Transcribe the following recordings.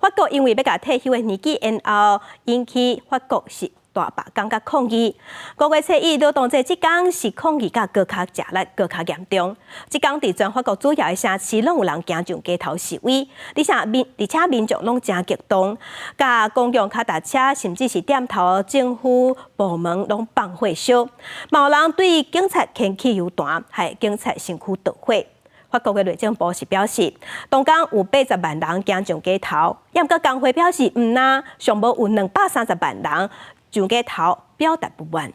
法國因為欲共退休的年紀延後，引起法國是大罷工佮抗議。5月初一勞動節這工是抗議甲閣較食力、閣較嚴重。這工佇全法國主要的城市攏有人行上街頭示威，而且民眾攏誠激動，共公共跤踏車甚至是店頭政府部門攏放火燒，嘛有人對警察牽汽油彈，害警察身軀著火。法國的內政部是表示，當工有80萬人行上街頭，毋過工會表示，毋若上無有230萬人上街頭表達不滿。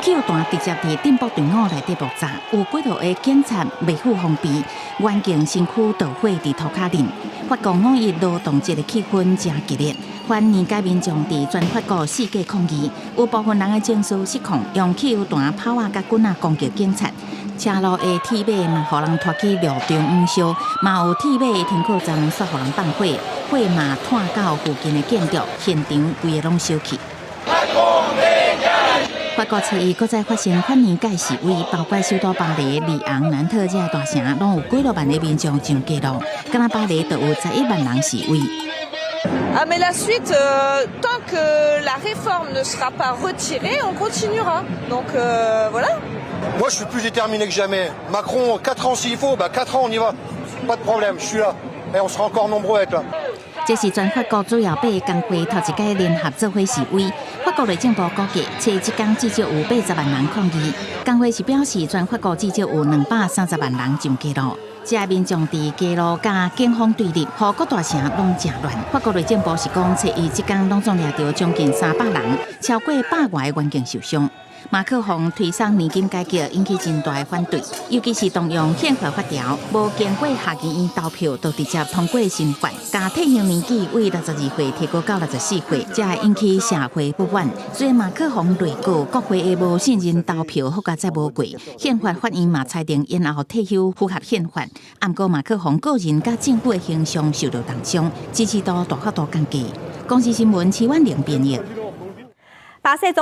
汽油彈直接佇頂部隊伍內底爆炸，有幾度的警察袂赴防備，遠景身軀著火佇塗跤頂。法國五一勞動節的氣氛誠激烈，反年改民眾佇全法國四界抗議，有部分人的情緒失控，用汽油彈、炮仔佮棍仔攻擊警察。車路的鐵馬嘛，予人拖去路中央燒，嘛有鐵馬的停靠站煞予人放火，火嘛湠到附近的建築，現場規个攏燒去。法國初一閣再發生反年改示威，包括首都巴黎、里昂、南特這大城，攏有幾若萬的民眾上街路，敢若巴黎就有11萬人示威。 Ah mais la suite, tant que la réforme ne sera pas retirée, on continuera. Donc voilà. Moi, je suis plus déterminé que jamais. Macron, 4 ans s'il faut, bah 4 ans, on y va. Pas de problème, je suis là. Et on sera encore nombreux à être là. 這是全法國主要八个工會頭一擺聯合做伙示威。法國內政部估計，初一這工至少有80萬人抗議。工會是表示，全法國至少有230萬人上街路。這民眾佇街路佮警方對立，予各大城攏誠亂。法國內政部是講，初一這工攏總掠著將近300人，超過百外個員警受傷。馬克宏推捫年金改革引起真大的反對，尤其是動用憲法法條，無經過下議院投票就直接通過新法，共退休年紀為62歲提高到64歲，這引起社會不滿。雖然馬克宏內閣國會的無信任投票好佳哉無過，憲法法院嘛裁定延後退休符合憲法，毋過馬克宏個人佮政府的形象受到重傷，支持度大幅度降低。公視新聞徐婉玲編譯。巴西總